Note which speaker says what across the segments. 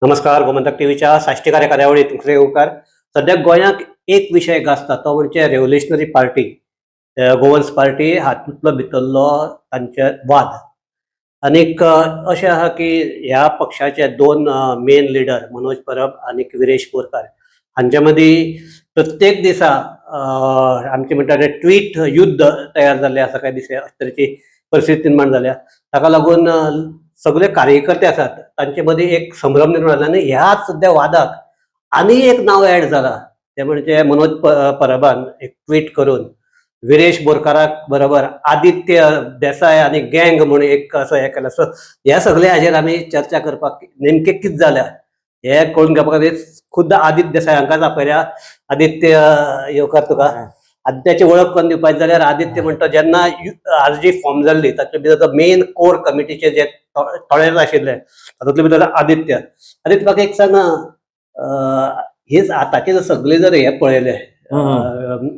Speaker 1: नमस्कार, गोमंतक टीव्हीच्या साश्टीकार या कार्यावळीत तुमचे येवकार. सध्या गोंयांत एक विशय गाजता तो म्हणजे रेव्होल्युशनरी पार्टी, गोवन्स पार्टी हातूंतलो भितरलो तांचे वाद. आनीक अशें आहा की ह्या पक्षाचे दोन मेन लिडर मनोज परब आनी विरेश बोरकार हांचे मदीं प्रत्येक दिसा आमचे म्हणटा ते ट्वीट युद्ध तयार जाल्लें आसा. काय दिसता, अशे तरेची परिस्थिती निर्माण जाल्या. ताका लागून सगळे कार्यकर्ते आसात तांचे मदीं एक संभ्रम निर्माण जाला आनी ह्याच सद्या वादाक आनी एक नांव ऍड जाला, तें म्हणजे मनोज परबान एक ट्वीट करून विरेश बोरकाराक बरोबर आदित्य देसाय आनी गँग म्हूण एक असो हें केला. सो ह्या सगळ्या हाजेर आमी चर्चा करपाक, नेमकें कितें जाल्या हें कळून घेवपा खातीर खुद्द आदित्य देसाय हांकांच आपयल्या. आदित्य, येवकार तुका. आदित्याची वळख करून दिवपाची जाल्यार आदित्य म्हणटा, जेन्ना आरजी फॉर्म जाल्ली ताचे भितर मेन कोर कमिटीचे जे थोडेच आशिल्ले, तातूंतले भितर आदित्य. आदित्य, म्हाका एक सांग, हेच आतांचे जर सगळे जर हे पळयले,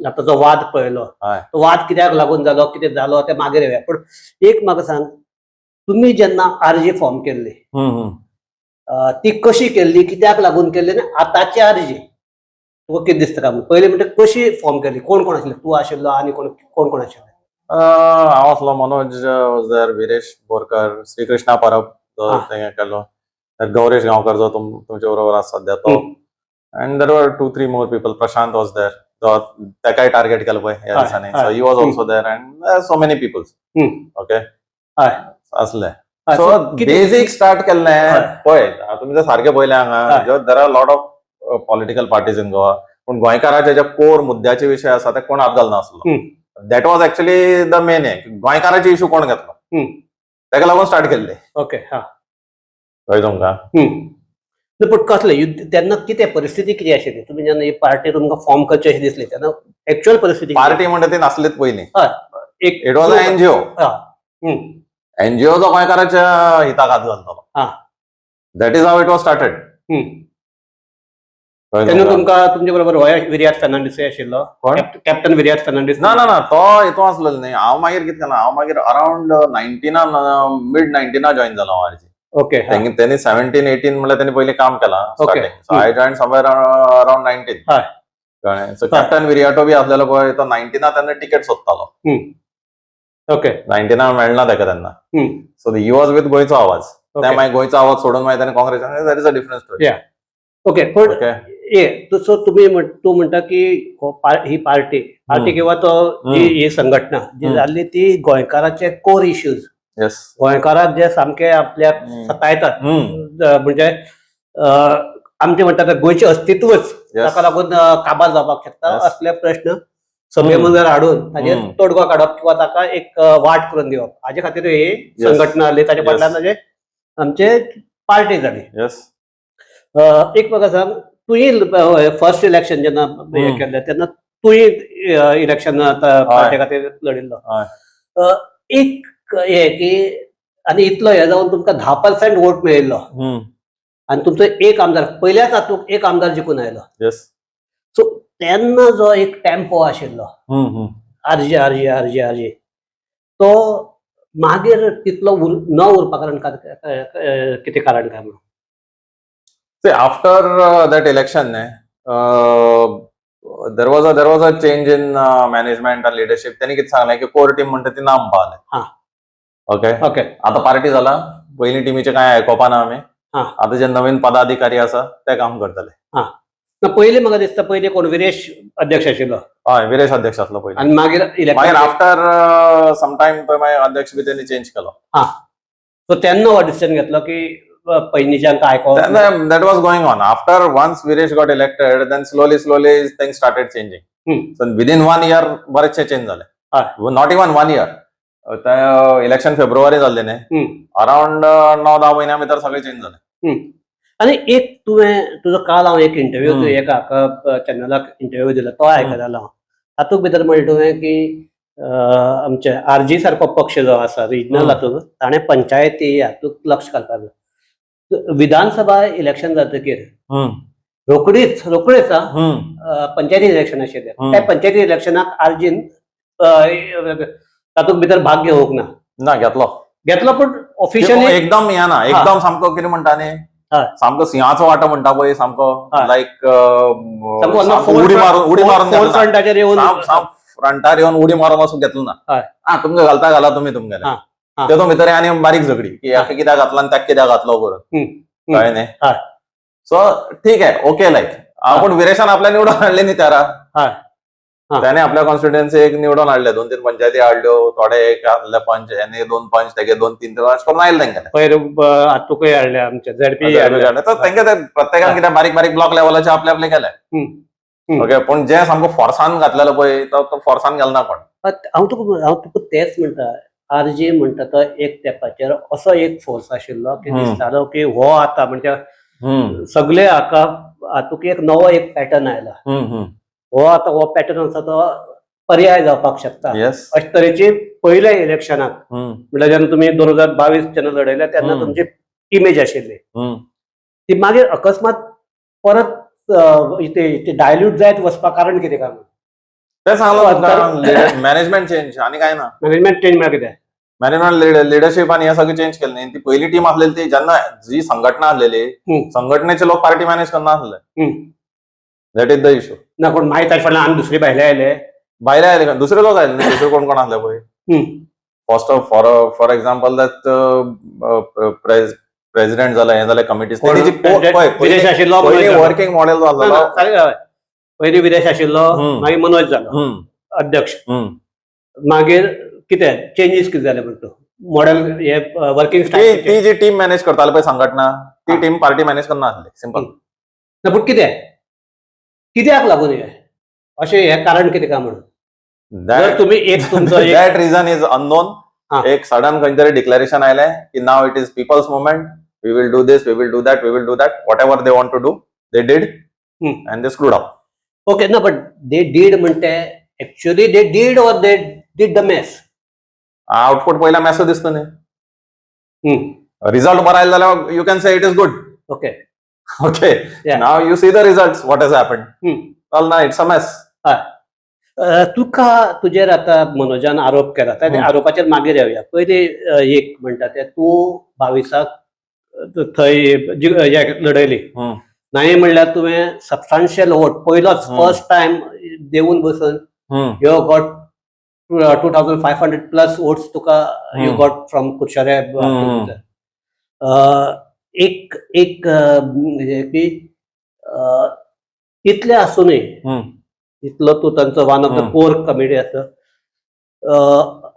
Speaker 1: आतां जो वाद पळयलो, तो वाद कित्याक लागून जालो, कितें जालो तें मागीर येवया, पूण एक म्हाका सांग, तुमी जेन्ना आरजी फॉर्म केल्ली, ती कशी केल्ली, कित्याक लागून केल्ली आनी आतांची आरजी तुका कितें दिसता काय? पयलीं म्हणटा, कशी फॉर्म केली, कोण कोण आशिल्ले, तूं आशिल्लो आनी कोण कोण कोण आशिल्ले?
Speaker 2: हांव आसलो, Manoj was there, Viresh Borkar, Shrikrishna Parab जो तेंगे केलो, गौरेश गांवकर जो तुमच्या बरोबर आसा सध्या तो, and there were two three more people. Prashant was there, जो तेकाय टार्गेट केलो पळय ह्या दिसांनी, so he was also there and so many peoples. Okay, असले. सो बेसिक स्टार्ट केल्लें पळय, तुमी जर सारकें पळयलें हांगा, there are lot of political parties in Goa, पूण गोंयकाराचे जे कोर मुद्द्याचे विशय आसा ते कोण हात घालनासलो. That was actually the main हे, गोंयकाराचे इशू कोण घेतलो, ताका लागून स्टार्ट केल्ले. कळ्ळें तुमकां?
Speaker 1: न्हू, पूण कसलें युद्ध तेन्ना, कितें परिस्थिती कितें आशिल्ली? तुमी जेन्ना ही पार्टी तुमकां फॉर्म करची अशी दिसली तेन्ना एक्चुअल परिस्थिती कितें?
Speaker 2: पार्टी म्हणटा ती नासलीच पयलीं.
Speaker 1: एक
Speaker 2: It was NGO. NGO जो गोंयकाराच्या हिताक हात घालतलो. That is how it was started.
Speaker 1: तेन्ना तुमकां तुमचे बरोबर होय विरियात फर्नांडीस आशिल्लो?
Speaker 2: कोण?
Speaker 1: कॅप्टन विरियात फर्नांडीस.
Speaker 2: ना ना ना, तो हितून आसलेलो न्ही. हांव मागीर कितें केलां, हांव मागीर अरावंड नायन्टिना, मिड नायन्टिना जॉईन जालो हांव आरजी. त्यांनी 17-18 म्हणल्यार त्यांनी पयलीं काम केलां Starting, so I join somewhere around 19. कळ्ळें? सो कॅप्टन विरियाटो बी आसलेलो पळय, तो नायन्टिना तेन्ना टिकेट सोदतालो. नायन्टिना मेळना ताका तेन्ना. सो he was with गोंयचो आवाज. ते मागीर गोंयचो आवाज सोडून मागीर ताणें Congress, that is a different story.
Speaker 1: Okay, पण ये सो तुम्ही तूं म्हणटा की हो ही पार्टी पार्टी किंवा तो जी ही संघटना जी जाल्ली ती गोंयकाराचे कोर इश्यूज, गोंयकाराक जे सामके आपल्याक सतायतात, म्हणजे आमचे म्हणटात ते गोंयचें अस्तित्वच ताका लागून काबार जावपाक शकता, असले प्रश्न सभे मुखार हाडून ताजेर तोडगो काडप किंवा ताका एक वाट करून दिवप, हाजे खातीर ही संघटना जाली. ताच्या फाटल्यान ताजे आमचे पार्टी जाली. एक म्हाका सांग, तुवें फर्स्ट इलेक्शन जेन्ना हे केल्लें तेन्ना तुवें इलेक्शन पार्टी खातीर लढिल्लो. एक हे की आनी इतलो हे जावन तुमकां 10% वोट मेळिल्लो आनी तुमचो एक आमदार, पयल्याच हातूंत एक आमदार जिखून आयलो. सो तेन्ना जो एक टेम्पो आशिल्लो, RG RG RG RG, तो मागीर तितलो न उरपा कारण कितें, कारण काय म्हणून?
Speaker 2: See, after that election, there was a change in management and leadership. त्यांनी कितें सांगलें की कोर टीम म्हणटा ती ना म्हणपा. ओके. आता पार्टी जाला, पयलीं टिमीचे काय आयकोपा ना आमी. आता जे नवीन पदाधिकारी आसा ते काम करतले.
Speaker 1: ना, पयलीं म्हाका दिसता पयलीं कोण विरेश अध्यक्ष आशिल्लो?
Speaker 2: हय, विरेश अध्यक्ष आसलो पयलीं.
Speaker 1: आनी मागीर
Speaker 2: मागीर
Speaker 1: इलेक्शन
Speaker 2: आफ्टर सम टायम तो मागीर अध्यक्ष बी त्यांनी चेंज केलो.
Speaker 1: सो तेन्ना हो डिसिजन घेतलो की पयलींच्यांक आयकोप?
Speaker 2: That was going on. After once Viresh got elected, then slowly slowly things started changing. So within one year बरेचशे चेंज झाले. Not even one year, ते इलेक्शन फेब्रुवारी जाल्ले न्ही, अराउंड 9-10 म्हयन्या भितर सगळे चेंज जाले.
Speaker 1: आनी एक तुवें तुजो काल हांव एक इंटरव्यू तुवें एका चॅनलाक इंटरव्यू दिलो तो आयकतालो हांव. तातूंत भितर म्हणलें तुवें की आमचे आरजी सारको पक्ष जो आसा रिजनल हातूंत ताणें पंचायती हातूंत लक्ष घालपाक जाय. विधानसभा इलेक्शन जातकीर रोकडीच रोकडेच पंचायती इलेक्शन आशिल्लें. त्या पंचायती इलेक्शनाक आरजीन तातूंत भितर भाग घेवंक ना?
Speaker 2: ना, घेतलो.
Speaker 1: घेतलो, पूण ऑफिशियली
Speaker 2: एकदम हे ना, एकदम सामको कितें म्हणटा न्ही. सामको सिंहाचो वांटो म्हणटा पळय सामको, लायक
Speaker 1: सामको
Speaker 2: उडी मारून, उडी मारून
Speaker 1: फोर
Speaker 2: घेतलो ना.
Speaker 1: फ्रंटाचेर येवन
Speaker 2: साम फ्रंटार येवन उडी मारून वचून घेतलो ना. हा, तुमकां घालता घाला तुमी तुमगेले. तेतून भितर आनी बारीक झगडी की हाका कित्याक घातला आनी ताका कित्याक घातलो करून, कळ्ळें न्ही? सो ठीक आहे, ओके, लायक पूण विरेशान आपल्या निवडून हाडले न्ही त्यारा. त्याने आपल्या कॉन्स्टिट्युएन्सी एक निवडून हाडले, दोन तीन पंचायती हाडल्यो, थोडे एक आहले पंच, हेने दोन पंच, तेगे दोन तीन, अशें करून आयले तेंगेले.
Speaker 1: पयर हातूकय हाडले आमचे झेडपी.
Speaker 2: तर तेंगे ते प्रत्येकान कितें बारीक बारीक ब्लॉक लेवलाचे आपले आपले केले. ओके, पूण जे सामको फोर्सान घातलेलो पळय तो फोर्सान गेलो ना कोण.
Speaker 1: हांव तुका तेच म्हणटा, आर जी म्हणटा तो एक तेंपाचेर असो एक फोर्स आशिल्लो की दिसतालो की हो आतां म्हणजे सगळे हाका हातूंत एक नवो एक पॅटर्न आयला, हो आतां हो पॅटर्न आसा तो पर्याय जावपाक शकता. अशे तरेची पयल्या इलेक्शनाक, म्हणल्यार जेन्ना तुमी 2022 जेन्ना लढयले तेन्ना तुमची इमेज आशिल्ली ती मागीर अकस्मात परत ते डायल्यूट जायत वचपाक कारण कितें काय?
Speaker 2: ते सांगलो, मॅनेजमेंट चेंज, आनी काय ना.
Speaker 1: मॅनेजमेंट चेंज म्हळ्यार कितें?
Speaker 2: मॅनेजमेंट, लिडरशीप आनी हे सगळें चेंज केलें न्ही. ती पयली टीम आसलेली ती जेन्ना जी संघटना आसलेली, संघटनेचे लोक पार्टी मॅनेज करना आसले. That is the issue.
Speaker 1: ना कोण माहीत आसतना आनी दुसरे भायले आयले?
Speaker 2: भायले आयले, दुसरे लोक आयले न्ही, दुसरे कोण कोण आसले पळय. First of for example, that president जाले, हे जाले कमिटीज.
Speaker 1: कोण? विरेश आशिल्लो, मनोज जालो.
Speaker 2: वर्किंग मॉडेल जो
Speaker 1: ना,
Speaker 2: आसलेलो.
Speaker 1: ना, सारकें, हय. पयलीं विरेश आशिल्लो, मागीर मनोज जालो अध्यक्ष. मागीर कितें चेंजीस कितें जाले म्हणटा मॉडेल हे वर्किंग
Speaker 2: ती
Speaker 1: स्टायल?
Speaker 2: ती जी टीम मॅनेज करताले पळय संघटना, ती टीम पार्टी मॅनेज करना आसली, सिंपल.
Speaker 1: ना, पूण कितें कित्याक लागून हे अशें हें कारण कितें काय म्हणून जर तुमी एक तुमचो एक
Speaker 2: That reason is unknown. एक सडन खंय तरी डिक्लेरेशन आयलें की now it is people's movement, we will do this, we will do that, we will do that, whatever they want to do, they did and they screwed up.
Speaker 1: Okay, ना, but they did म्हणटे actually they did or they did the mess?
Speaker 2: Output पहिला message दिसतो न्ही. Result बरो आयलो जाल्यार you can say it is good. Okay. Now you see the result, what has happened. चल ना, it's a mess.
Speaker 1: तुका तुजेर आतां मनोजान आरोप केला त्या आरोपाचेर मागीर येवया. पयलीं एक म्हणटा ते तूं 22 थंय लढयली, नाही म्हणल्यार तुवें सबस्टान्शियल वोट पयलोच फर्स्ट टायम देवून बसून you got 2500 plus votes तुका you got from Curchorem. एक एक म्हणजे की इतले आसूनय इतलो तूं तांचो one of the core committee आसा,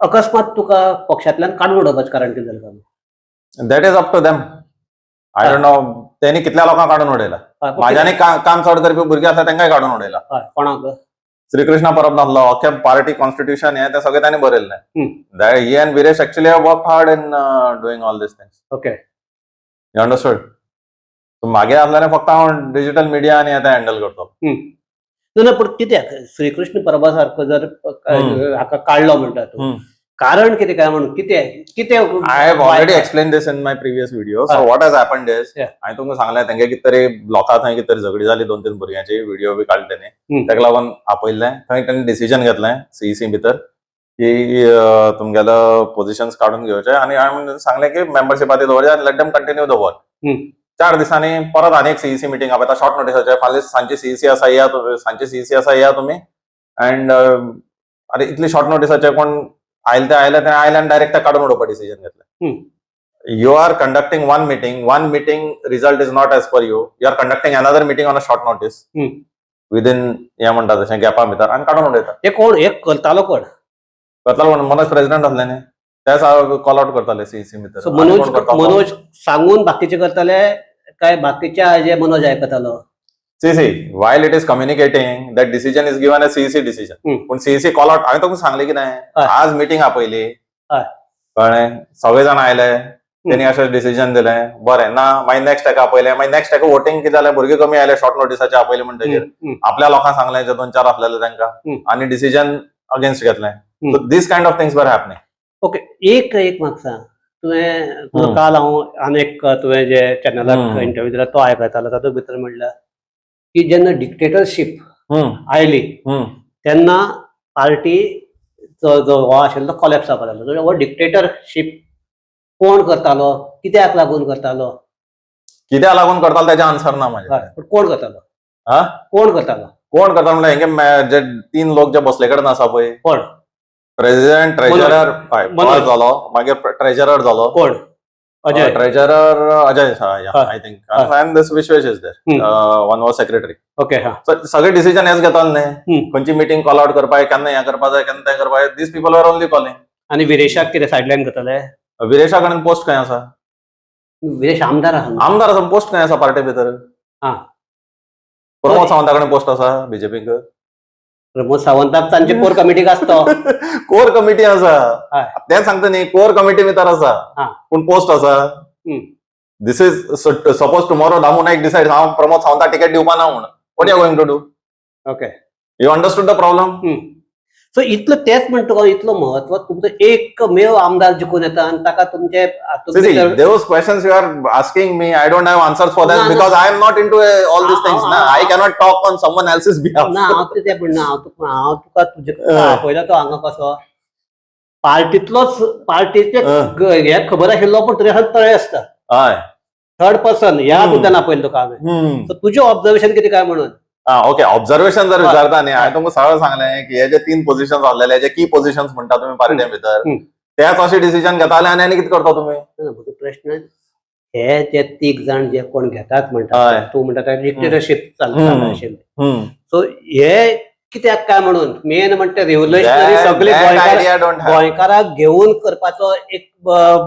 Speaker 1: अकस्मात तुका पक्षांतल्यान काडून उडोवपाचें कारण कितें जालें?
Speaker 2: That is up to them, I don't know. त्यांनी कितल्या लोकांक काडून उडयला. माझ्याने काम चड करपी भुरगे आसा तांकांय काडून उडयला.
Speaker 1: हय, कोणाक?
Speaker 2: श्रीकृष्ण परब नासलो, अख्खे पार्टी कॉन्स्टिट्यूशन हे ते सगळें तांणी बरयल्लें. He and Viresh actually have work hard in doing all these things. You understood? मागे आसल्याने फक्त हांव डिजिटल मिडिया आनी हे ते हँडल करतो.
Speaker 1: ना ना, पूण कित्याक श्रीकृष्ण परबा सारको जर हाका काडलो म्हणटा तूं, कारण कितें काय म्हणून कितें कितें?
Speaker 2: I have already explain this in my previous video. So what has happened is, हांवें तुमकां सांगलें, तेंगे कितें तरी ब्लॉका थंय कितें तरी झगडी जाली दोन तीन भुरग्यांची, व्हिडिओ बी काडले तेणी. ताका लागून आपयल्लें, थंय तांणी डिसिजन घेतलें सीईसी भितर की तुमगेलो पोझिशन्स काडून घेवचे आनी हांवें सांगलें की मेंबरशिपा ती दवरचे आनी let them continue the work. 4 दिसांनी परत आनी एक सीईसी मिटींग आपयता शॉर्ट नोटीसाचेर. फाल्यां सांजची सीईसी आसा, या तुमी, सांजची सीईसी आसा, या तुमी. अँड अरे, इतली शॉर्ट नोटीसाचेर कोण आयले ते आयले, ते आयले आनी डायरेक्ट ते काडून उडोवपा डिसिजन घेतलें. You are conducting one meeting, one meeting result is not as per you, you are conducting another meeting on a short notice within हे म्हणटा तशें गॅपा भितर आनी काडून उडयता.
Speaker 1: हे कोण हे करतालो कोण?
Speaker 2: करतालो कोण? मनोज प्रेसिडेंट आसले न्ही, तेच कॉल आउट करताले सीईसी भितर.
Speaker 1: सो
Speaker 2: आनी
Speaker 1: मनोज
Speaker 2: कोण करता?
Speaker 1: मनोज सांगून बाकीचे करताले काय बाकीच्या जे Manoj आयकतालो?
Speaker 2: See, while it is communicating, that decision is given as CEC decision. पूण सीईसी कॉल आउट हांवें तुमकां सांगलें की नाही, आज मिटींग आपयली, कळ्ळें? सगळे जाण आयले, तेणी अशें डिसिजन दिलें, बरें ना. मागीर नेक्स्ट एका आपयलें, मागीर नेक्स्ट एका वोटींग कितें जालें, भुरगे कमी आयले शॉर्ट नोटीसाचे आपयले म्हणटगीर. आपल्या लोकांक सांगलें जे दोन चार आसलेले तांकां आनी डिसिजन अगेन्स्ट घेतलें. So this kind of things were happening.
Speaker 1: Okay, एक एक म्हाका सांग, तुवें तुजो काल हांव आनी एक तुवें जे चॅनलाक इंटरव्यू दिला तो आयकतालो, तातूंत भितर म्हणल्यार की जेन्ना डिक्टेटरशीप आयली तेन्ना पार्टी जो हो आशिल्लो तो कॉलेप्स जावपाक लागलो. हो डिक्टेटरशीप कोण करतालो, कित्याक लागून करतालो?
Speaker 2: कित्याक लागून करताले तेजें आन्सर ना म्हाजे.
Speaker 1: हय, पूण कोण करतालो?
Speaker 2: हा?
Speaker 1: कोण करतालो?
Speaker 2: कोण करता म्हणल्यार हेंगे जे तीन लोक जे बसले कडेन आसा पळय.
Speaker 1: कोण?
Speaker 2: प्रेसिडेंट, ट्रेजरर, हय.
Speaker 1: मनोज.
Speaker 2: जालो, मागीर ट्रेजरर जालो.
Speaker 1: कोण? Ajay?
Speaker 2: Treasurer Ajay. I think. And this Vishwesh is there, one was secretary.
Speaker 1: Okay, हा.
Speaker 2: सगळे डिसिजन हेच घेताले न्ही. खंयची मिटींग कॉल आउट करपाक, केन्ना हें करपा जाय, केन्ना तें करपाक जाय, these people are only calling.
Speaker 1: आनी विरेशाक कितें सायडलायन करताले?
Speaker 2: विरेशा कडेन पोस्ट खंय आसा?
Speaker 1: विरेश आमदार आसा न्हू?
Speaker 2: आमदार आसा, पोस्ट खंय आसा पार्टी भितर? प्रमोद सावंता कडेन पोस्ट आसा बीजेपीक?
Speaker 1: प्रमोद सावंताक तांचे कोर कमिटीक आसतो.
Speaker 2: कोर कमिटी आसा. तें सांगता न्ही, कोर कमिटी भितर आसा, पूण पोस्ट आसा? This is, suppose tomorrow Damu Naik decide हांव प्रमोद सावंता टिकेट दिवपा ना म्हूण, what you going to do? You understood the problem?
Speaker 1: So इतलो तेच म्हणटा तुका, इतलो महत्व तुमचो एकमेव आमदार जिखून येता आनी ताका तुमचे हातूंत
Speaker 2: See,
Speaker 1: भितर-
Speaker 2: those questions you are asking me, I don't have answers for that
Speaker 1: No, no.
Speaker 2: because I am not into all these things. Na, I cannot talk on someone else's behalf.
Speaker 1: ना, हांव तें म्हणना. हांव तुका तुजे आपयला तो हांगा कसो पार्टीतलोच, पार्टीचे हे खबर आशिल्लो, पूण तरी आसतना तळे आसता. थर्ड पर्सन ह्या मुद्द्यान आपयलो तुका हांवें. सो तुजें ऑब्जर्वेशन कितें काय म्हणून.
Speaker 2: हा, ओके, ऑब्झर्वेशन जर विचारता न्ही, हांवें तुमकां सरळ सांगलें की हे जे तीन पोझिशन आसलेले, जे की पोझिशन्स म्हणटा तुमी पार्टे भितर, तेच अशे डिसिजन घेताले आनी आनी कितें करता तुमी?
Speaker 1: ना, म्हजो प्रश्न, हे जे तीग जाण जे कोण घेतात म्हणटा, तूं म्हणटा डिक्टेटरशीप चलता आशिल्लें, सो हे कित्याक काय म्हणून. मेन म्हणटा रेव्होल्युशनरी सगळे
Speaker 2: idea don't have.
Speaker 1: गोंयकाराक घेवन करपाचो एक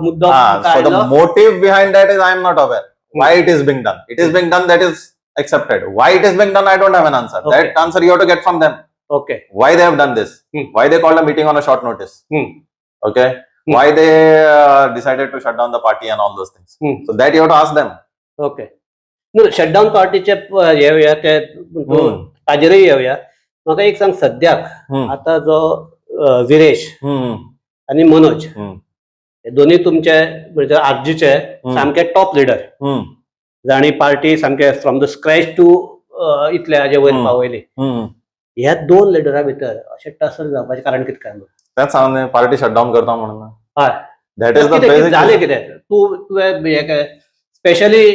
Speaker 1: मुद्दो
Speaker 2: So the
Speaker 1: काडलो.
Speaker 2: Motive behind that is, I am not aware why it is being done. It is being done, that is accepted. Why it is being done, I don't have an answer. That answer you have to get from them. Why they have done this, why they called a meeting on a short notice, okay, why they decided to shut down the party and all those things. So that you have to ask them.
Speaker 1: Okay, shutdown पार्टीचे येवया ते ताजेरय येवया. म्हाका एक सांग, सद्याक आता जो विरेश आनी मनोज हे दोन्ही तुमचे म्हणजे आरजीचे सामके टॉप लिडर, जाणी पार्टी सामके फ्रॉम the scratch to इतले हाजे वयर पावयली, ह्या दोन लिडरा भितर अशें टसल जावपाचें कारण कितें काय म्हणून?
Speaker 2: तेच सांगलें, पार्टी शटडाऊन करता म्हणून. That is the
Speaker 1: कितें
Speaker 2: बेसिक.
Speaker 1: जालें कितें? तूं तुवें हें स्पेशली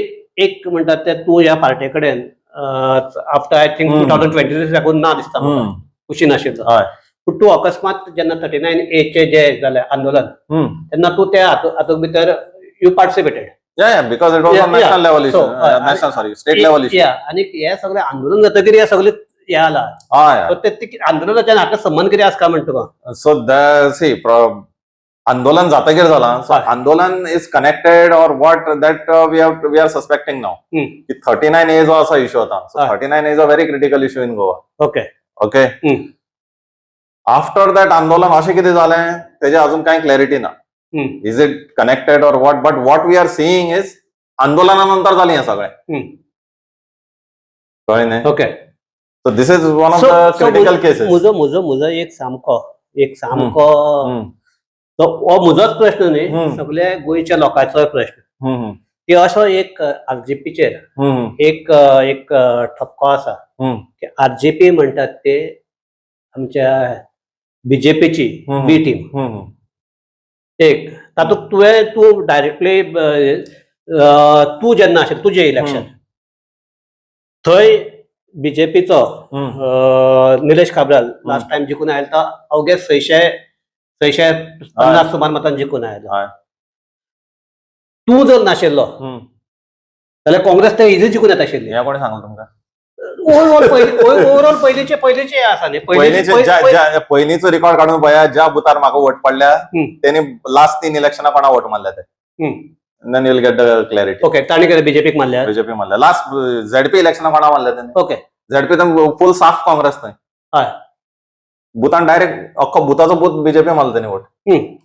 Speaker 1: एक म्हणटात ते, तूं ह्या पार्टे कडेन after I think 2023 साकून ना दिसता म्हाका, कुशीन आशिल्लो. पूण तूं अकस्मात जेन्ना 39 एचे जे जालें आंदोलन, तेन्ना तूं त्या हातूंत भितर you participated.
Speaker 2: Yeah, because it was on national level issue.
Speaker 1: So,
Speaker 2: national, sorry, state level issue.
Speaker 1: या, आनी हे सगळें आंदोलन जातकीर हे सगळें हे आला. सो ते आंदोलनाच्या हाका संबंद कितें आसा काय म्हणटा तुका?
Speaker 2: So the see, आंदोलन जातकीर जाला, सो आंदोलन is connected or what, that we are suspecting now की 39A जो आसा इश्यू आतां, so 39A is a very critical issue in Goa. Okay, after that आंदोलन अशें कितें जालें तेजें अजून कांय क्लॅरिटी ना. Is it connected or what? But what we are seeing is आंदोलना नंतर जालें हें सगळें. कळ्ळें न्ही?
Speaker 1: Okay.
Speaker 2: So this is one of the critical cases.
Speaker 1: म्हजो म्हजो म्हजो एक सामको तो हो म्हजोच प्रश्न न्ही, सगल्या गोंयच्या लोकांचोय प्रश्न की असो एक आरजीपीचेर एक एक ठपको आसा की आरजीपी म्हणटात ते आमच्या बीजेपीची बी टीम. एक तातूंत तुवें तूं डायरेक्टली तूं जेन्ना आशिल्लें तुजें इलेक्शन, थंय बीजेपीचो निलेश काब्राल लास्ट टायम जिखून आयलो तो अवघे 650 सुमार मतान जिखून आयलो. तूं जर नाशिल्लो जाल्यार काँग्रेस ते इझी जिखून येता आशिल्ली.
Speaker 2: हें कोणी सांगलें तुमकां?
Speaker 1: ओवरऑल पयलींचे आसा न्ही.
Speaker 2: पयलींचे पयलींचो रिकॉर्ड काडून पळया, ज्या बुथार म्हाका वोट पडल्या तेणी लास्ट तीन इलेक्शनां कोणा वोट मारल्या ते, then you'll get the clarity.
Speaker 1: Okay, तांणी कितें बीजेपीक मारल्या?
Speaker 2: बीजेपी मारल्या. लास्ट झेडपी इलेक्शनां कोणा मारल्या तेणी? झेडपी तर फुल साफ काँग्रेस थंय. बुथान डायरेक्ट अख्खो बुथाचो बूथ बीजेपी मारलो तेणी वोट.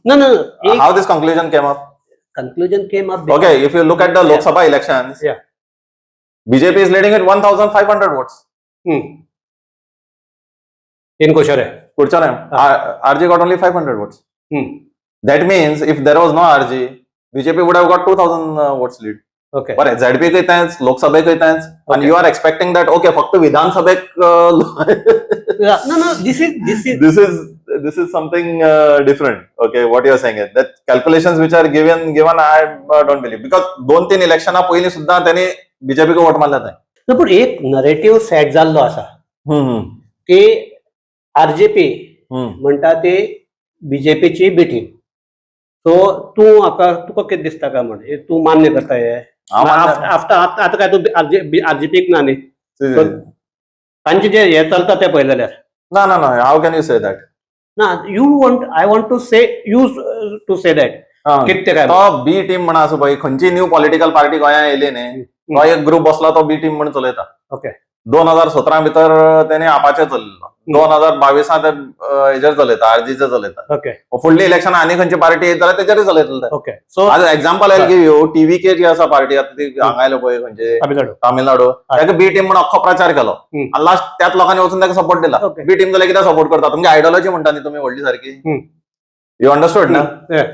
Speaker 1: ना ना.
Speaker 2: How this conclusion came up?
Speaker 1: Conclusion came up.
Speaker 2: Okay, if you look at the Lok Sabha elections, BJP is leading at 1500 votes.
Speaker 1: In Curchorem.
Speaker 2: Curchorem. RG got only 500 votes. That means if there was no RG, BJP would have got 2000 votes lead.
Speaker 1: Okay.
Speaker 2: बरें, झेडपीकय तेंच, लोकसभेकय तेंच आनी you are expecting that, okay, फक्त विधानसभेक.
Speaker 1: ना, this is
Speaker 2: This is something different. Okay, what you are saying is that calculations which are given, I don't believe, because दोन तीन इलेक्शना पयलीं सुद्दां त्यांनी बीजेपीक वोट मारले थंय.
Speaker 1: पूण एक नरेटीव सेट जाल्लो आसा की आरजीपी म्हणटा ती बीजेपीची बी टीम. सो तूं म्हाका, तुका कितें दिसता काय म्हण, हे तूं मान्य करता हे?
Speaker 2: हांव मान्य-
Speaker 1: आफ्टर आतां काय तूं आरजीपीक ना न्ही, तांचे जे हे चलता ते पळयले जाल्यार.
Speaker 2: ना ना ना, how can you say that?
Speaker 1: ना, you want I want to say you to say that कितें ते काय.
Speaker 2: तो बी टीम म्हणून आसा पळय, खंयची न्यू पॉलिटिकल पार्टी गोंयांत येयली न्ही, तो एक ग्रुप बसला, तो बी टीम म्हणून चलयता. 2017 भितर तेणे आपाचे चलयलो, 2022 ते हेजेर चलयता, आरजीचे चलयता. फुडली इलेक्शन आनी खंयची पार्टी येत जाल्यार तेजेरय चलयतले ते.
Speaker 1: ओके, सो
Speaker 2: आज example I give you, TVK जी आसा पार्टी आता, ती हांगा आयलो पळय खंयचे?
Speaker 1: तामिळनाडू.
Speaker 2: तामिळनाडू. ताका बी टीम म्हणून अख्खो प्रचार केलो आनी लास्ट त्याच लोकांनी वचून ताका सपोर्ट दिला. बी टीम जाल्यार कित्याक सपोर्ट करता? तुमची आयडियोलॉजी म्हणटा न्ही तुमी व्हडली सारकी. You understood ना?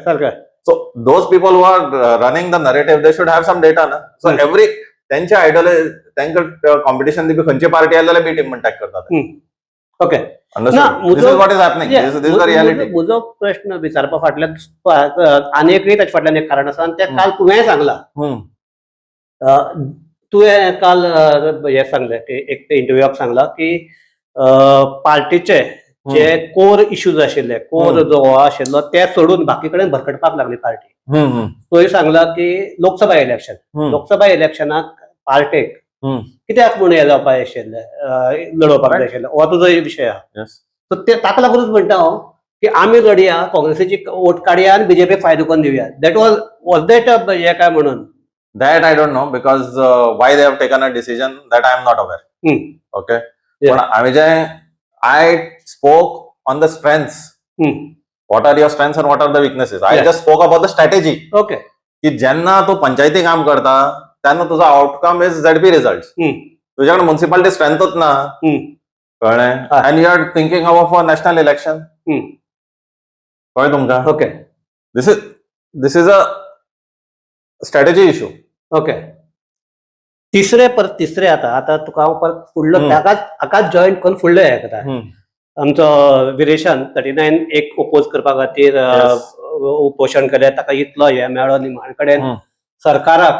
Speaker 1: सारकें.
Speaker 2: So those people who are running the narrative, they should have some data, na? So every त्यांच्या आयडियोलॉजी, तांकां कॉम्पिटिशन दिवपी खंयची पार्टी आयली जाल्यार बी टीम म्हण टॅग करतात. Understood? This is what is happening. This is the reality.
Speaker 1: म्हजो प्रश्न विचारपा फाटल्यान आनी एकय ताच्या फाटल्यान एक कारण आसा आनी तें काल तुवें सांगलां. तुवें काल हें सांगलें की एक इंटरव्यूआक सांगलां की पार्टीचे जे कोर इश्यूज आशिल्ले, कोर जो हो आशिल्लो, ते सोडून बाकी कडेन भरकटपाक लागली पार्टी. तुवें सांगलां की लोकसभा इलेक्शन, लोकसभा इलेक्शनाक पार्टेक कित्याक म्हूण हें जावपाक जाय आशिल्लें, लडोवपाक जाय आशिल्लें, हो तुजो विशय आहा. सो ते ताका लागूनच म्हणटा हांव की आमी लढया, काँग्रेसीची वोट काडया आनी बीजेपीक फायदो करून दिवया. That was that हें काय म्हणून.
Speaker 2: That I don't know, because why they have taken a decision, that I am not aware. Okay. पण आम्ही जे, I spoke on the strengths. What are your strengths and what are the weaknesses? I just spoke about the strategy. की जेन्ना तूं पंचायती काम करता तेन्ना तुजो आउटकम is ZP result. तुझ्याकडे म्युन्सिपालिटी स्ट्रेंथच ना, कळ्ळें? And you are thinking of a national election. कळ्ळें तुमकां?
Speaker 1: Okay.
Speaker 2: This is a strategy issue.
Speaker 1: Okay, तिसरे परत तिसरे आतां आतां तुका हांव परत फुडलो ताकाच हाकाच जॉईन करून फुडलो हें करता. आमचो विरेशान 39 एक ओपोज करपा खातीर उपोशण केलें, ताका इतलो हें मेळ्ळो, निमाण कडेन सरकाराक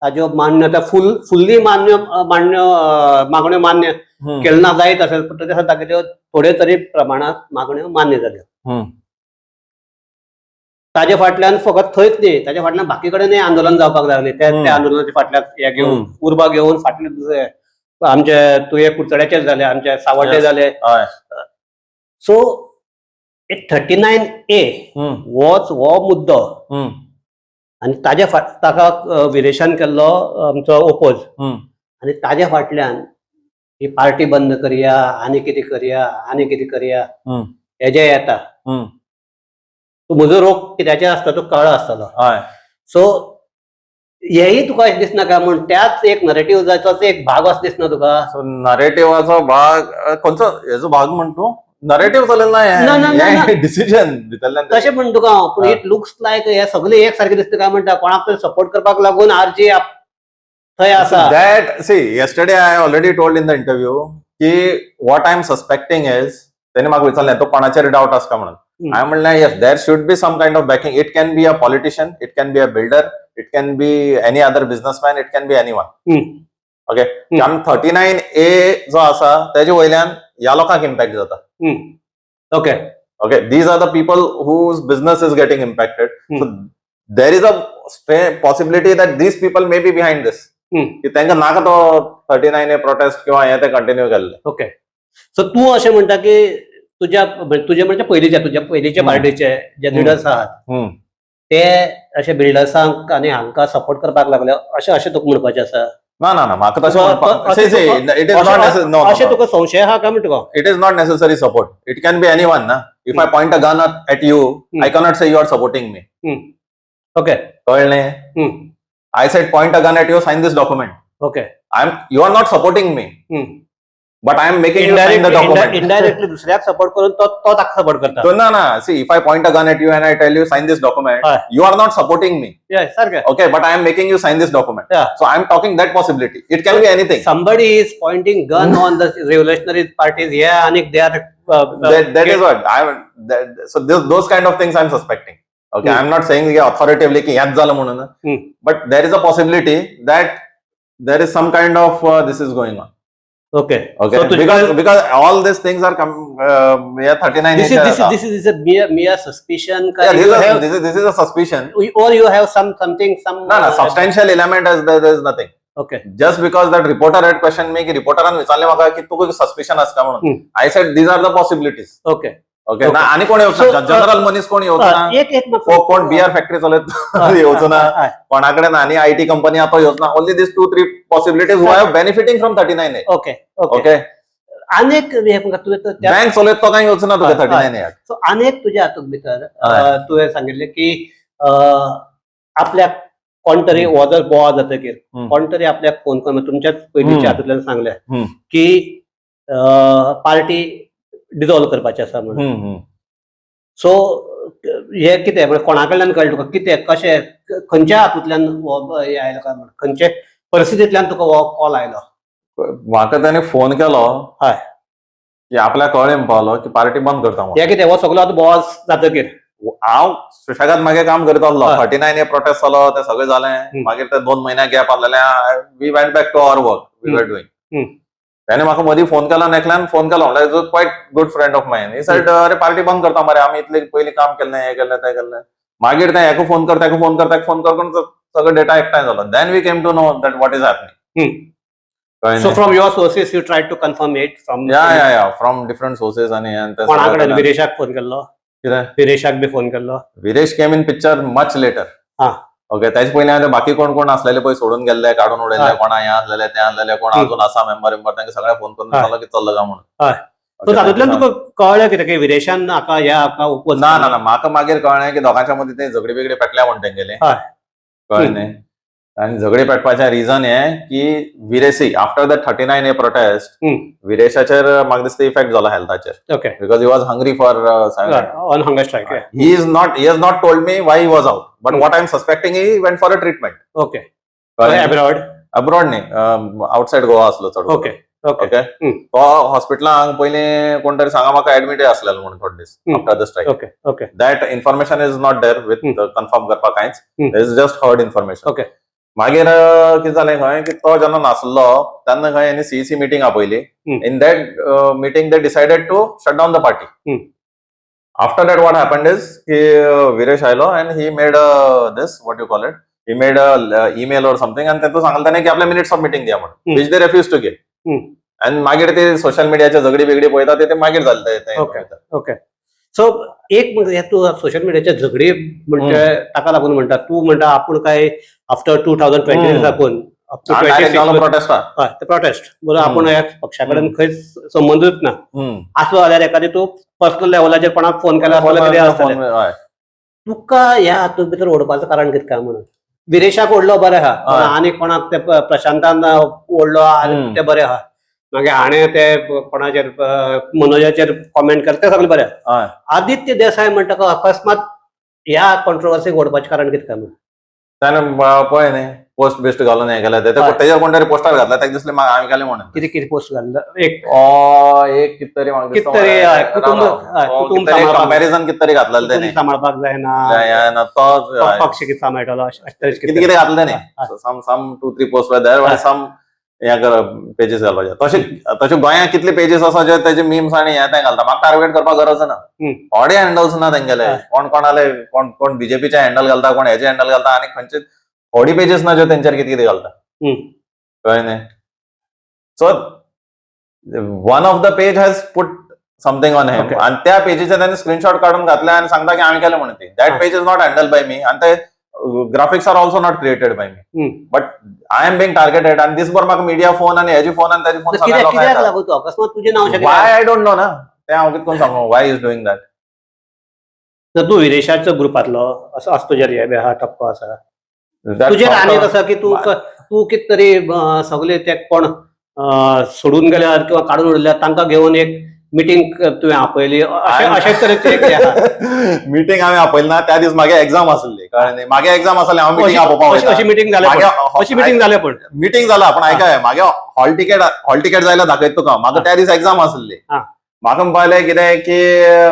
Speaker 1: ताज्यो मान्यता फुल फुल्ली मान्य मान्य मागण्यो मान्य केले ना जायत असेल, पण तरी तागेल्यो थोडे तरी प्रमाणात मागण्यो मान्य जाल्यो. ताजे फाटल्यान फकत थंयच न्ही, ताच्या फाटल्यान बाकी कडेनय आंदोलन जावपाक लागलें. त्या त्या आंदोलनाच्या फाटल्यान हे घेवन उर्बा घेवन फाटले दुसरे आमचे तुये कुडचड्याचेर जाले, आमचे सावड्डे जाले. सो 39A होच हो मुद्दो आनी ताज्या ताका विरेशान केल्लो आमचो ओपोज आनी ताज्या फाटल्यान ही पार्टी बंद करया आनी कितें करया आनी कितें करया हेजें येता. तूं म्हजो रोग कित्याचेर आसता तो कळ्ळो आसतलो. सो हेही तुका अशें दिसना काय म्हूण त्याच एक नरेटिव्हाचोच एक भाग असो दिसना तुका?
Speaker 2: सो नरेटिव्हाचो भाग खंयचो हेजो भाग म्हण तूं? नरेटिव्ह चलयलें
Speaker 1: ना, ना, ना,
Speaker 2: ना,
Speaker 1: ना.
Speaker 2: हे डिसिजन भितरल्यान.
Speaker 1: तशें म्हण तुका हांव, पूण it looks लायक हे सगळे एक सारके दिसता काय म्हणटा, कोणाक तरी सपोर्ट करपाक लागून आरजी थंय आसा.
Speaker 2: That, see, yesterday I already told in the interview की what I am suspecting is, त्यांनी म्हाका विचारलें तो कोणाचेर डावट आसा म्हणून. हांवें म्हणलें, yes, there should be some kind of backing. It can be a politician, it can be a builder, it can be any other businessman, it can be anyone. Okay, आमी 39A जो आसा तेजे वयल्यान ह्या लोकांक इम्पॅक्ट जाता. Okay, these are the people whose business is getting impacted. So there is a possibility that these people may be behind this. की तांकां नाका तो 39A protest किंवा हे ते कंटिन्यू केल्ले.
Speaker 1: ओके, सो तूं अशें म्हणटा की तुज्या तुजे म्हणजे पयलींच्या तुज्या पयलींच्या पार्टीचे जे लिडर्स आहात ते अशे बिल्डर्सांक आनी हांकां सपोर्ट करपाक लागले, अशें अशें तुका म्हणपाचें आसा?
Speaker 2: ना ना ना, म्हाका तशें it is not no.
Speaker 1: अशें तुका संशय आहा काय म्हणटा तुका?
Speaker 2: It is not necessary support. It can be anyone ना. If I point a gun at you, I cannot say you are supporting me. कळ्ळें? I said point a gun at you, sign this document. I am you are not supporting me. But I am making you sign the document.
Speaker 1: Indirectly दुसऱ्याक support करून तो तो ताका support करता.
Speaker 2: So, ना, see, if I point a gun at you and I tell you sign this document,
Speaker 1: हय.
Speaker 2: You are not supporting me.
Speaker 1: Yes, सारकें.
Speaker 2: Okay, but I am making you sign this document.
Speaker 1: Yeah.
Speaker 2: So I am talking that possibility. It can be anything.
Speaker 1: Somebody is pointing gun on the revolutionary parties here and they are
Speaker 2: That is what I am. So this, those kind of things I am suspecting. Okay, I am not saying की authoritatively की ह्याच झालं म्हणून, but there is a possibility that there is some kind of this is going on. Okay,
Speaker 1: So
Speaker 2: because all these things are come yeah, 39
Speaker 1: this is this is this is a mere suspicion
Speaker 2: Yeah,
Speaker 1: का
Speaker 2: this
Speaker 1: you
Speaker 2: is
Speaker 1: have
Speaker 2: this is a suspicion.
Speaker 1: Or you have some something some
Speaker 2: No, substantial element as there is nothing. Just because that reporter had questioned me की रिपोर्टरान विचारले म्हाका की तुका suspicion आसा म्हणून, I said these are the possibilities. Okay ना, आणि कोण येवचो
Speaker 1: So,
Speaker 2: ना, जनरल मनीस कोण येवचो ना,
Speaker 1: एक एक
Speaker 2: कोण बियर फॅक्टरी चलयत येवचो ना, कोणाकडे ना, आणि IT company आता येवचो ना. Only this two three possibilities who are benefiting from 39A.
Speaker 1: Okay okay
Speaker 2: okay,
Speaker 1: अनेक हे म्हाका तुवें तर त्या
Speaker 2: बँक चलयत तो काय येवचो ना तुका
Speaker 1: हय,
Speaker 2: थर्टी नायन ए.
Speaker 1: सो अनेक तुज्या हातूंत भितर
Speaker 2: हय.
Speaker 1: तुवें सांगिल्लें की आपल्याक कोण तरी हो जर बोवा जातकीर कोण तरी आपल्याक फोन करून तुमच्याच पयलींच्या हातूंतल्यान सांगलें की पार्टी डिजॉल्व करपाची आसा म्हणून. सो हे कितें म्हणजे कोणा कडल्यान कळ्ळें तुका कितें कशें खंयच्या हातूंतल्यान हो हे आयलो काय म्हण खंयचे परिस्थितींतल्यान तुका हो कॉल आयलो?
Speaker 2: म्हाका ताणें फोन केलो की आपल्याक कळ्ळें पावलो की पार्टी बंद करता म्हणून.
Speaker 1: हे कितें हो सगलो आतां बोवाळ जातकीर?
Speaker 2: हांव सुशेगाद मागे काम करीत आसलो. 39A protest जालो, ते सगळें जालें, मागीर ते 2 म्हयन्या गॅप आसलेले, we went back to our work we were doing. त्याने म्हाका मदीं फोन केलो आनी एकल्यान फोन केलो म्हणल्यार जो quite good friend of mine, he said, अरे पार्टी बंद करता मरे, आमी इतले पयलीं काम केल्लें, हें केल्लें, तें केल्लें. मागीर ते हेका फोन कर, तेका फोन कर, तेका फोन कर करून सगळो डेटा एकठांय जालो. Then we came to know that what is happening.
Speaker 1: So from your sources you try to confirm it from
Speaker 2: Yeah, from different sources आनी हें तें
Speaker 1: कोणा
Speaker 2: सगळें
Speaker 1: कडेन
Speaker 2: केलें.
Speaker 1: विरेशाक फोन केल्लो?
Speaker 2: कितें?
Speaker 1: विरेशाक बी फोन केल्लो?
Speaker 2: Viresh came in picture much later. Okay, त्याच्या पयलीं हांवें बाकी कोण कोण आसलेले पळय सोडून गेल्ले, काडून उडयल्ले, कोणा हें आसलेले, तें आसलेले, कोण अजून आसा मेंबर बिंबर, तांकां सगळ्या फोन करून विचारलो की चल्ला काय म्हणून.
Speaker 1: सो तातूंतल्यान तुका कळ्ळें कितें की विरेशान हाका ह्या हाका oppose
Speaker 2: ना ना ना, म्हाका मागीर कळ्ळें की दोगांच्या मदीं ते झगडी बिगडी पेटल्या म्हण तेंगेले. कळ्ळें न्ही? आनी झगडी पेटपाचें रिजन हें की विरेसी after the 39A protest विरेशाचेर म्हाका दिसता इफेक्ट जालो हेल्थाचेर, because he was hungry for 7.
Speaker 1: On hunger strike.
Speaker 2: He has not told me why he was out, but what I am suspecting, he went for a treatment.
Speaker 1: Abroad?
Speaker 2: Abroad न्ही, outside Goa असलो चड.
Speaker 1: Okay okay
Speaker 2: okay, तो हॉस्पिटलांत पयलीं कोण तरी सांगा म्हाका ऍडमीट आसलेलो म्हणून थोडे दीस after the strike.
Speaker 1: Okay okay
Speaker 2: That information is not there with confirm करपाक कांयच, is just heard information. मागीर कितें जालें खंय की तो जेन्ना नासलो तेन्ना खंय हेणी सीईसी मिटींग आपयली. In that meeting they decided to shut down the party. After that what happened is की विरेश आयलो and he made this, what you call it, he made a email or something आणि तातूंत सांगलें ताणें की आपल्या minutes of meeting दिया म्हणून, which they refuse to give. आनी मागीर ते सोशल मिडियाचे झगडी बिगडी पळयता ते मागीर जालें ते.
Speaker 1: ओके, सो एक म्हणजे तूं सोशल मिडियाचे झगडी म्हणजे ताका लागून म्हणटा, तूं म्हणटा आपूण काय आफ्टर 2020 साकून अप टू
Speaker 2: डायरेक्ट जालो प्रोटेस्टा.
Speaker 1: हय, ते प्रोटेस्ट बरोबर आपूण ह्या पक्षा कडेन खंयच संबंदूच ना. आसलो जाल्यार एखादी तूं पर्सनल लेवलाचेर कोणाक फोन केला आसलो, कितें आसतलें. तुका ह्या हातूंत भितर ओडपाचो कारण कितें काय म्हणून? विरेशाक ओडलो बरें आहा, आनी कोणाक ते प्रशांतान ओडलो आनी ते बरें आहा, मागीर हाणें ते कोणाचेर मनोजाचेर कॉमेंट केलें तें सगळें बरें आहा. आदित्य देसाय म्हणटा तो अकस्मात ह्या कॉन्ट्रोवर्सीक ओडपाचें कारण कितें काय म्हणून?
Speaker 2: त्याने पळय न्ही पोस्ट बिस्ट घालून हें केलें ते, तेजेर कोण तरी पोस्टर घातला, ताका दिसलें म्हाका हांवें केलें म्हणून.
Speaker 1: कितें कितें पोस्ट घाल्लो एक?
Speaker 2: एक कित तरी म्हाका दिसता
Speaker 1: कित तरी, हय, कुटुंब, हय, कुटुंब सांबाळपाक.
Speaker 2: कंपॅरिझन कित तरी घातलेलें
Speaker 1: कुटुंब
Speaker 2: तेणे.
Speaker 1: सांबाळपाक जायना,
Speaker 2: ना तो
Speaker 1: पक्ष कितें सांबाळटलो अशें तरेचें.
Speaker 2: कितें कितें घातलें तेणे. Some two three post there, some हें पेजीस घालपाचे. तशें तशें गोंयांत कितले पेजीस आसा जे तेजे मिम्स आनी हें तें घालता. म्हाका टार्गेट करपाक गरज ना. थोडे हँडल्स ना तेंगेले. कोण कोणाले, कोण कोण बीजेपीचे हँडल घालता, कोण हेजे हँडल घालता, आनी खंयचे थोडी पेजीस ना ज्यो तेंचेर कितें कितें घालता. कळ्ळें न्ही? So one of the page has put something on him आणि त्या पेजीचे त्यांनी स्क्रीनशॉट काढून घातले आणि सांगता की आम्ही केलं म्हणून ते. That page is not handle by me आणि ते graphics are also not created by me, but I am being targeted आणि दिसभर म्हाका मिडिया फोन आणि हेजे फोन आणि त्याचे फोन.
Speaker 1: कित्याक कित्याक लागून तूं अकस्मात तुजें नांव अशें?
Speaker 2: वाय I don't know ना, ते हांव कितें करून सांगू वाय is doing that.
Speaker 1: तूं विरेशाचो ग्रुपांतलो असो आसा, तुजेर हे बी आहा, टप्पो आसा तुजेर. आनी आसा की तूं तूं कितें तरी सगळे ते कोण सोडून गेल्यात किंवा काडून उडयल्यात तांकां घेवन एक मिटींग तुवें आपयली, अशें अशें तरेचें एक हें आहा.
Speaker 2: मिटींग हांवें आपयली ना. त्या दीस मागे एग्जाम आसली, कळ्ळें न्ही? मागे एग्जाम आसली, हांव मिटींग आपोवपाक
Speaker 1: अशी
Speaker 2: वयता.
Speaker 1: अशी मिटींग जाल्या पण. अशी मिटींग जाल्या पण.
Speaker 2: मिटींग जाला, पण आयकाय, मागे हॉल तिकेट जायला दाखयत तुका. म्हाका त्या दीस एग्जाम आसली. म्हाका म्हणपालें कितें की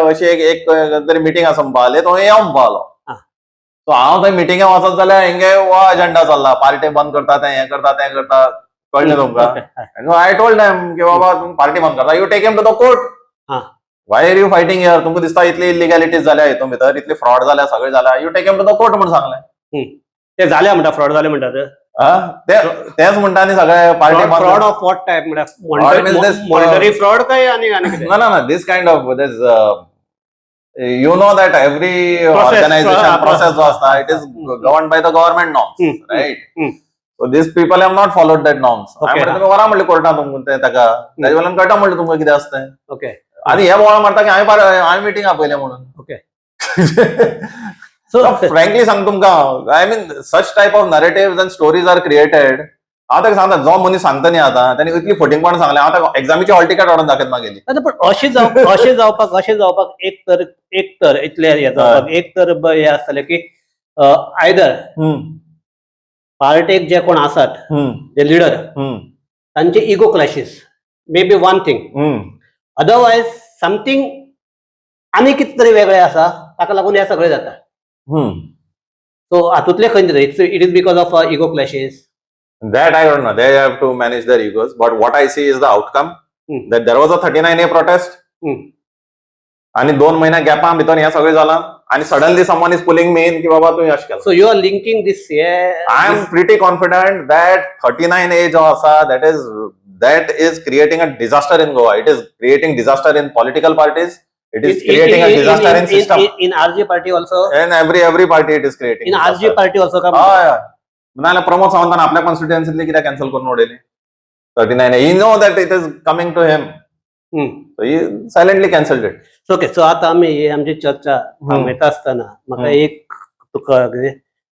Speaker 2: अशी एक एक तरी मिटींग आसा म्हणपाले, तो यो म्हणपालो. सो हांव थंय मिटिंगे वचत जाल्यार हेंगे हो एजेंडा चल्ला, पार्टी बंद करता, तें हें करता, तें करता, कळ्ळें तुमकां? I told them की बाबा, तुमी पार्टी बंद करता, you take him to the court. Why are you fighting here? तुमकां दिसता इतली इलिगॅलिटीज जाल्या हितून भितर, इतली फ्रॉड जाल्या, सगळें जाल्या, you take him to the court म्हूण सांगलें.
Speaker 1: ते जाल्या म्हणटा, फ्रॉड जाले म्हणटात.
Speaker 2: ते तेच म्हणटा न्ही सगळे party.
Speaker 1: Fraud of what type?
Speaker 2: Fraud means
Speaker 1: म्हळ्यार मॉनिटरी फ्रॉड काय आणि आणि कितें?
Speaker 2: No, no, no. This kind of this, you know that every
Speaker 1: Process,
Speaker 2: organization process जो असता, it is governed by the government norms, right? So these people have not followed that norms. हांवें म्हणलें, तुमी व्हरा म्हणलें कोर्टात तुमकां ते ताका, ताजे वयल्यान कळटा म्हणलें तुमकां कितें आसता तें. आनी हे बोवाळ मारता की हांवें मिटींग आपयलें म्हणून.
Speaker 1: सो
Speaker 2: फ्रँकली सांग तुमकां, I mean, such type of narrative and stories are created. हांव ताका सांगता, जो मनीस सांगता न्ही आतां, ताणें इतली फटींगपण सांगलें, हांव ताका एग्जामीची हॉल तिकेट हाडून दाखयत मागेली.
Speaker 1: आतां पण अशें जावपाक एक तर इतलें हें जावपाक एक तर हें आसतलें की आयदर पार्टेक जे कोण आसात, जे लिडर, तांचे ego clashes may be one thing, otherwise something आनी कितें तरी वेगळें आसा, ताका लागून हें सगळें जाता. सो हातूंतलें खंयचें, it is because of ego clashes?
Speaker 2: That I don't know. They have to manage their egos. But what I see is the outcome. That there was a 39A protest. आणि 2 महिन्या गॅपा भितर हें सगळें जालां आणि suddenly someone is pulling me in की बाबा, तुवें अशें केलां.
Speaker 1: So you are linking this hey
Speaker 2: I am pretty confident that 39A जो आसा, that is creating a disaster in Goa. It is creating disaster in political parties. It is creating a disaster in system.
Speaker 1: In RG party also?
Speaker 2: In every party it is creating.
Speaker 1: In RG party also का?
Speaker 2: हय हय, नाजाल्यार प्रमोद सावंतान आपल्या कॉन्स्टिट्युएन्सीतली कित्याक cancel करून उडयली 39? He know that it is coming to him. He silently cancelled it.
Speaker 1: Okay, so आता आमी ही आमची चर्चा थांबयता आसतना म्हाका एक तुका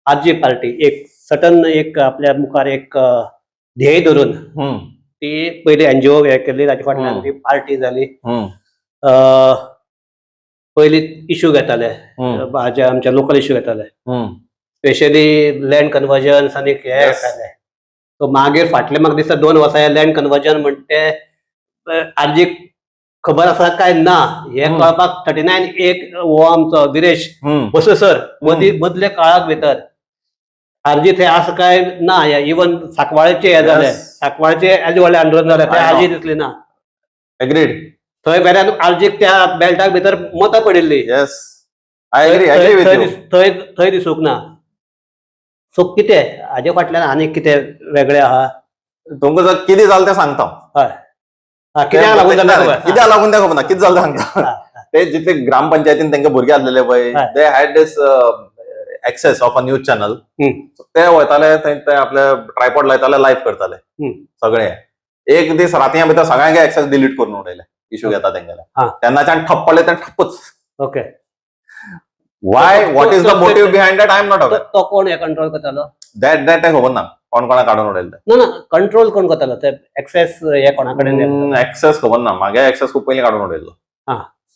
Speaker 1: आरजी पार्टी एक सटन एक आपल्या मुखार एक ध्येय धरून ती पयली एनजीओ हे केली, ताच्या फाटल्यान ती पार्टी जाली. पयली इशू घेताले, हाजे आमचे लोकल इशू घेताले, स्पेशली लँड कन्वर्जन आनी हे घेताले. सो मागीर फाटले म्हाका दिसता 2 वर्सां हे लँड कन्वर्जन म्हणटे ते आरजीक खबर आसा काय ना हे कळपाक 39 एक हो आमचो विरेश बसो सर मदीं मदल्या काळाक भितर आरजी थंय आसा काय ना. इवन सांकवाळेचे हे जाले, सांकवाळचे एज व्हडलें आंदोलन जालें, थंय
Speaker 2: I know.
Speaker 1: RG दिसली ना.
Speaker 2: एग्रीड.
Speaker 1: थंय वेल्यान आरजीक त्या बेल्टाक भितर मतां पडिल्ली.
Speaker 2: Yes, I agree agree with you.
Speaker 1: थंय थंय दिसूंक ना. सो कितें हाजे फाटल्यान आनी कितें वेगळें आहा?
Speaker 2: तुमकां जर कितें जालें तें सांगता.
Speaker 1: हय, हा, कित्याक लागून जालें खबर?
Speaker 2: कित्याक लागून तें खबर ना, कितें जालें तें सांगता. ते जितले ग्रामपंचायतीन तांकां भुरगे आसलेले पळय, they had this access of a news channel. ते वयताले थंय, ते आपले ट्रायपॉड लायताले, लायव्ह करताले सगळे. एक दीस रातया भितर सगळ्यांक एक्सेस डिलीट करून उडयले, इशू घेता तेंगेले. तेन्नाच्यान ठप्प पडले ते ठप्पच. Why, what is the motive behind that, I am not aware.
Speaker 1: तो कोण हे कंट्रोल करतालो?
Speaker 2: That that खबर ना कोण कोणा काडून उडयले.
Speaker 1: ना ना, कंट्रोल कोण करतालो ते एक्सेस हे कोणा कडेन?
Speaker 2: एक्सेस खबर ना. मागे एक्सेस खूप पयलीं काडून उडयल्लो.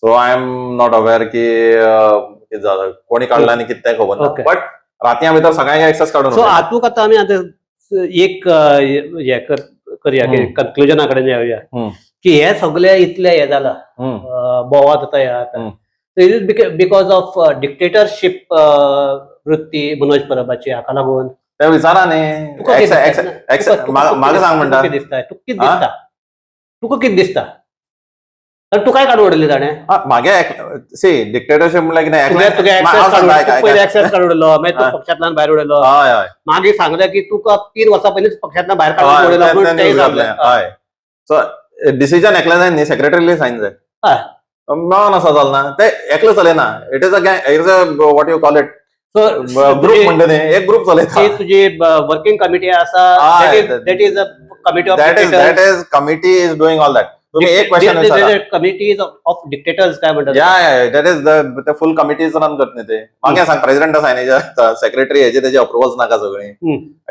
Speaker 2: So I am not aware की कितें जालें, कोणी काडला आनी कितें तें खबर ना. बट रातया भितर सगळ्यांक एक्सेस काडून
Speaker 1: सो
Speaker 2: उडयले.
Speaker 1: हातूंत आतां आमी आतां एक हे करया की कन्क्लुजना कडेन येवया की हे सगळे इतले हे जाला, बोवाळ जाता हे आतां, it is because of dictatorship वृत्ती मनोज परबाची, हाका लागून?
Speaker 2: ते विचारा न्ही.
Speaker 1: तुका कितें दिसता?
Speaker 2: म्हाका सांग म्हणटा.
Speaker 1: तुका कितें दिसता? तुका कितें दिसता? तुका कितें दिसता? तर तुकाय काडून उडयली ताणें.
Speaker 2: मागे सी, डिक्टेटरशीप म्हणल्यार कितें?
Speaker 1: तुगे
Speaker 2: हांव सांगता, आयक, आयक,
Speaker 1: पयले
Speaker 2: आयक.
Speaker 1: एक्सेस काडून उडयलो, मागीर तूं पक्षांतल्यान भायर उडयलो.
Speaker 2: हय हय
Speaker 1: मागीर सांगलें की तुका 3 वर्सां पयलींच पक्षांतल्यान भायर काडून उडयलो म्हूण तेय सांगलें.
Speaker 2: हय, सो डिसिजन एकल्यान जाय न्ही, सेक्रेटरीली सायन जाय. मेळोन आसा चलना, ते एकले चलयना. It is a it is a what you call it,
Speaker 1: so
Speaker 2: group म्हणटा न्ही, एक ग्रुप चलयता.
Speaker 1: ती तुजी वर्किंग कमिटी आसा, that is a committee of
Speaker 2: That is committee is doing all that. तुम्ही एक क्वेश्चन विचारा.
Speaker 1: कमिटीज ऑफ डिक्टेटर्स काय म्हणतात.
Speaker 2: Yeah, that is the full committees run करत नाही ते. मागे सांग, प्रेसिडेंट सायनेज, सेक्रेटरी, हेजे त्याचे अप्रुव्हल्स नाका सगळे.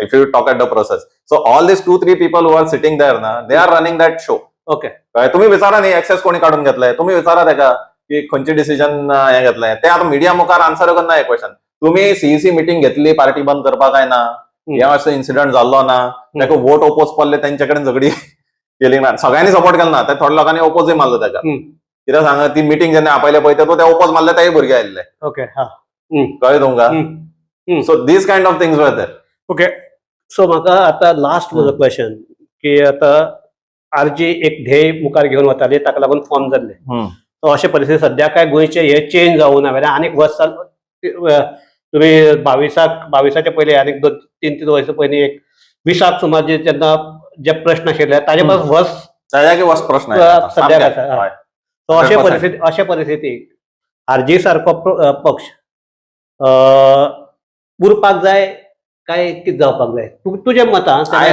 Speaker 2: If you talk at the process, so all this two three people who are sitting there ना, they are running that show. तुम्ही विचारा न्ही, एक्सेस कोणी काढून घेतलाय. तुम्ही विचारा ताका की खंयचे डिसिजन हे घेतलंय ते. आता मिडिया मुखार आन्सर करना हे क्वेश्चन. तुम्ही सीईसी मिटींग घेतली पार्टी बंद करपाक काय ना, हे असं इन्सिडंट जाल्लो ना, ताका वोट ओपोज पडले, तेंच्या कडेन झगडी केली ना. सगळ्यांनी सपोर्ट केला ना, ते थोड्या लोकांनी ओपोजय मारलो ताका. कित्याक सांगा, ती मिटींग जेन्ना आपयले पळय, ते ओपोज मारले, तेय भुरगे आयिल्ले. कळ्ळें तुमकां? So these kind of things were there.
Speaker 1: Okay, so म्हाका आता लास्ट म्हजो क्वेश्चन की आता आरजी एक ध्येय मुखार घेवन वताली, ताका लागून फॉर्म जाल्ले. सो अशे परिस्थिती सद्या काय गोंयचे हे चेंज जावना वेल्यान आनीक वर्स तुमी 22 22च्या पयलीं आनीक दोन तीन तीन वर्सां पयलीं एक 20 सुमार जे जेन्ना जे प्रश्न आशिल्ले ताजे परस वर्स
Speaker 2: ताज्या वस प्रश्न आहे आता.
Speaker 1: सद्याक
Speaker 2: सामकें.
Speaker 1: आसा, हय. सो अशे
Speaker 2: 100%.
Speaker 1: परिस्थिती, अशे परिस्थितीक आरजी सारको पक्ष उरपाक जाय काय कितें जावपाक जाय तुजें मतान?
Speaker 2: I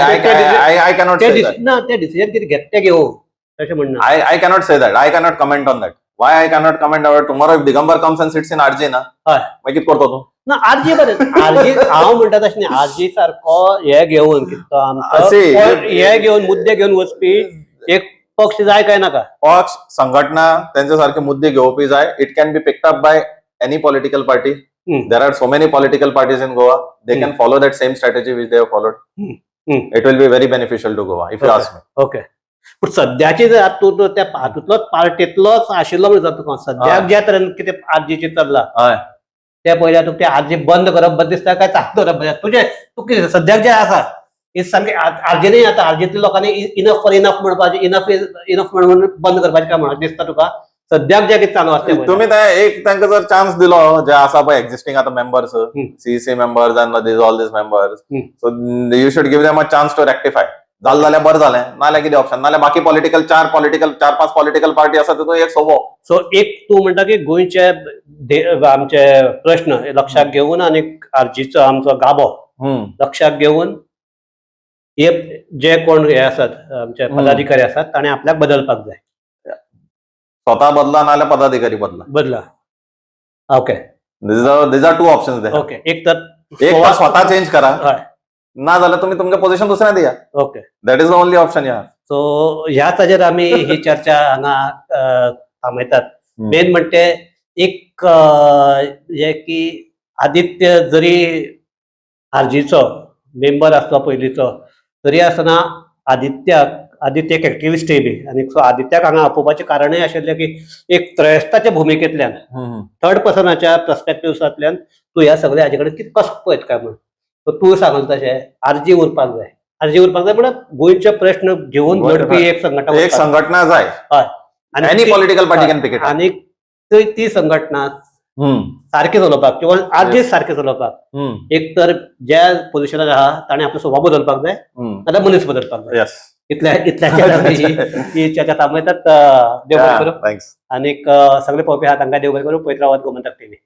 Speaker 2: I I cannot
Speaker 1: ते
Speaker 2: से
Speaker 1: ना, ते डिसिजन कितें घेत ते घेवं तशें म्हणना.
Speaker 2: I cannot say that. I cannot comment on that. Why I cannot comment about tomorrow if Digambar comes and sits in RG ना? मागीर कितें करतो तूं?
Speaker 1: ना, आरजी बरें, आरजी हांव म्हणटा तशें न्ही. आरजी सारको हे घेवन कितें तो आमचो
Speaker 2: See,
Speaker 1: हे घेवन मुद्दे घेवन वचपी एक पक्ष जाय काय नाका?
Speaker 2: पक्ष, संघटना त्यांच्या सारखे मुद्दे घेवपी जाय. It can be picked up by any political party. There are so many political parties in Goa. They can follow that same strategy which they have followed. It will be very beneficial to Goa if you ask me.
Speaker 1: Okay, पूण सद्याची जर आतां तूं त्या हातूंतलोच पार्टींतलोच आशिल्लो म्हणून जाता तुका, सद्याक ज्या तरेन कितें आरजीचें चल्लां ते पळयल्यार तुका ते आरजी बंद करप बरें दिसता काय चालू दवरप बरें? तुजें तूं कितें सद्याक जें आसा हे सामकें आरजीनी आतां आरजींतल्या लोकांनी इनफ फॉर इनफ म्हणपाचें, इनफ is enough म्हणून बंद करपाचें काय म्हणून दिसता तुका, सद्याक जें कितें चालू आसा तें पळयल्यार?
Speaker 2: तुम्ही ते एक तांकां जर चान्स दिलो, जे आसा पळय एक्झिस्टिंग आतां members, CEC members and these all these members, so you should give them a chance to rectify. जालें जाल्यार बरें जालें, नाल्यार कितें ऑप्शन? नाल्यार बाकी पॉलिटिकल चार पॉलिटिकल चार पांच पॉलिटिकल पार्टी आसा, तितून एक सोबो.
Speaker 1: सो एक तूं म्हणटा की गोंयचे आमचे प्रश्न लक्षात घेवन आनी आरजीचो आमचो गाबो लक्षात घेवन हे जे कोण हे आसात आमचे पदाधिकारी आसात, ताणें आपल्याक बदलपाक जाय.
Speaker 2: स्वतः बदला नाल्यार पदाधिकारी बदला.
Speaker 1: बदला, okay.
Speaker 2: These are two options they.
Speaker 1: Okay, एक तर
Speaker 2: एक तर स्वतः चेंज करा, ना जाल्यार तुम्ही तुमचें पोझिशन दुसऱ्या दिया. That is the only option या.
Speaker 1: सो ह्या ताजेर आमी ही चर्चा हांगा थांबयतात. मेन म्हणटे एक हे की आदित्य जरी आरजीचो मेंबर आसलो पयलींचो, तरी आसतना आदित्याक, आदित्य एक एक्टिविस्टय बी आनी सो आदित्याक हांगा आपोवपाचें कारणय आशिल्लें की एक त्रयस्थाच्या भुमिकेंतल्यान, थर्ड पर्सनाच्या पर्सपेक्टिव्सांतल्यान तूं ह्या सगळ्या हाजे कडेन कितें कसो पळयत काय म्हण. सो तूं सांगल तशें आरजी उरपाक जाय, आरजी उरपाक जाय म्हणल्यार गोंयचे प्रश्न घेवन लढपी एक संघटना
Speaker 2: एक
Speaker 1: उरपाक जाय.
Speaker 2: संघटना जाय.
Speaker 1: आनी
Speaker 2: any political party can pick it.
Speaker 1: आनी ती संघटना सारकी चलोवपाक किंवा आरजी सारकी चलोवपाक एक तर ज्या पोझिशनार आहा ताणें आपलो स्वभाव बदलपाक जाय, नाल्यार मनीस बदलपाक जाय. इतल्या इतल्याचेर आमी ही ही चर्चा थांबयतात. देव बरें करूं.
Speaker 2: Thanks.
Speaker 1: आनीक सगळे पळोवपी आहा तांकां देव बरें करूं. पळयत रावात गोमंतक टीव्ही.